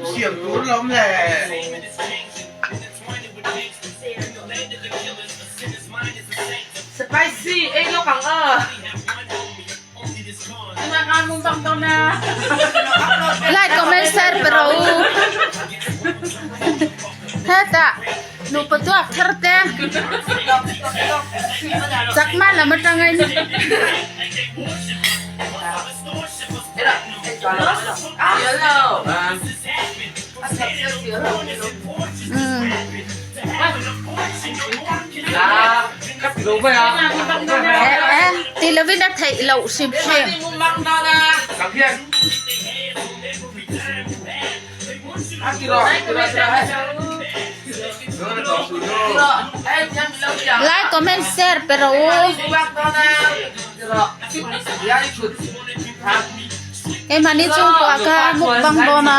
Siam tur lawm le. Spicy ei lawk ang aw. Like comment share pe rawh u. Hetah nupa tuak thar te chakma lam atangin. Ti lovin a theih loh hrim hrim. Like comment share pe rawh u. Keimahni chhungkua kha mukbang dawn a.